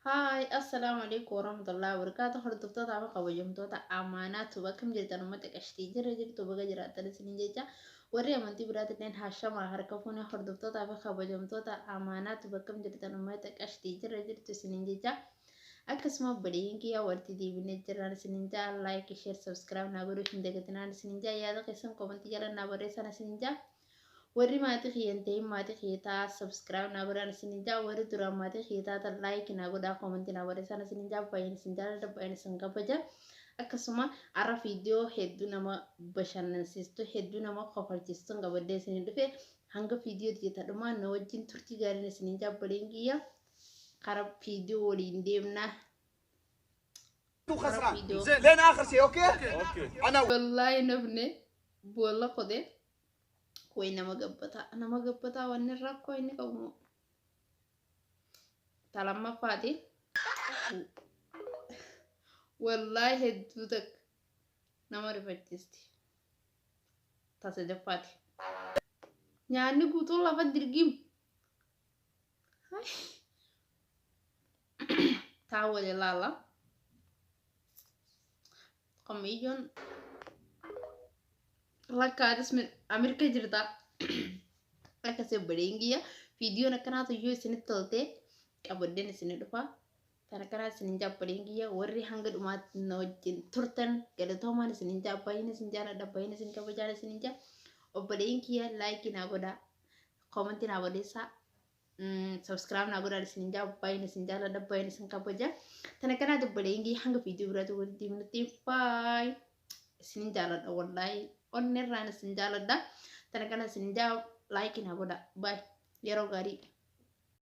Haay, assalaamu alaikum warahmatullahi wabarakatuh. Hordoftoota fi kabajamtoota amaanaatu akkam jirtan uummata qashtii jira jirtu baga jiraattan isiniin jecha warri amantii biraatilleen haashamaa harka fuune hordoftoota fi kabajamtoota amaanaatu akkam jirtan uummata qashtii jira jirtu isiniin jecha akkasuma obboleeyyiin kiyyaa walitti deebinee jirraan isiniin jaa like share subscribe naa godhuu hin dagatinaan isiniin jaa yaada keessan komantii jala naa barreessan isiniin jaa. Warri maatii kiyya hin ta'in maatii kiyya ta'aa subscribe naa godhaan isinin jaa warri duraan maatii kiyya taatan like naa godhaa comment naa barreessaan isinin jaa baay'een isin jaaladha baay'een isin kabaja akkasuma har'a viidiyoo hedduu nama bashannansiistu hedduu nama kofalchiistuun qabadhee isinin dhufe hanga viidiyoo tiyya dhumaa na wajjin turtii gaariin isinin jaa obboleen kiyya karaa viidiyoo waliin deemna. خسران زين لين اخر شيء اوكي؟ اوكي انا Wallaahi nafne boolla qote way nama gabbataa nama gabbataa wanni rakkoo inni qabu ta lammaffaati wallaahi hedduu takka nama rifachiisti ta sadaffaati nyaanni guutuun lafa dirgiim taa wali laala qamiyyoon lakkaadis Ameerika jirta akkasii obboleen kiyya viidiyoon akkanaatu yoo isinitti tolte qabadheen isinii dhufa tana kanaa isinin jaa obboleen kiyya warri hanga dhumaatti na wajjin turtan galatoomaan isinin jaa baay'een isin jaaladha baay'een isin kabajaan isinin jaa obboleen kiyya like naa godhaa comment naa barreessaa subscribe naa godhaa isinin jaa baay'een isin jaaladha baay'een isin kabaja tana kanaatu obboleen kiyya hanga viidiyoo biraatti walitti deemnutti baay isinin jaaladha wallaahi onnirraan isin jaaladha tana kana isin jaa like naa godhaa baay yeroo gaarii.